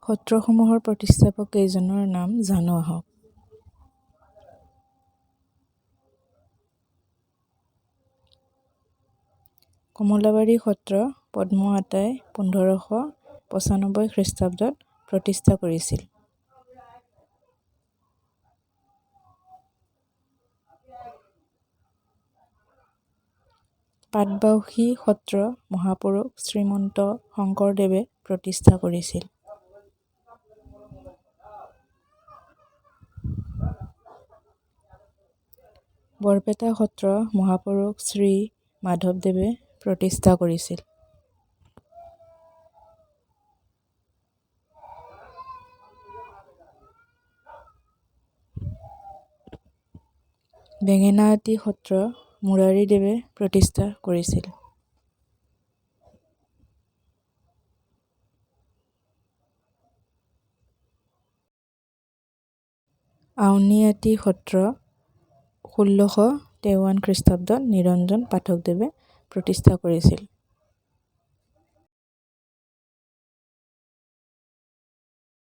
সত্ৰসমূহৰ প্ৰতিষ্ঠাপক কেইজনৰ নাম জানো আহক। কমলাবাৰী সত্ৰ পদ্ম আতাই 1595 খ্ৰীষ্টাব্দত প্ৰতিষ্ঠা কৰিছিল। পাটবাউসী সত্ৰ মহাপুৰুষ শ্ৰীমন্ত শংকৰদেৱে প্ৰতিষ্ঠা কৰিছিল। বৰপেটা সত্ৰ মহাপুৰুষ শ্ৰী মাধৱদেৱে প্ৰতিষ্ঠা কৰিছিল। বেঙেনাআটী সত্ৰ মুৰাৰীদেৱে প্ৰতিষ্ঠা কৰিছিল। আউনীআটী সত্ৰ 1653 খ্ৰীষ্টাব্দত নিৰঞ্জন পাঠকদেৱে প্ৰতিষ্ঠা কৰিছিল।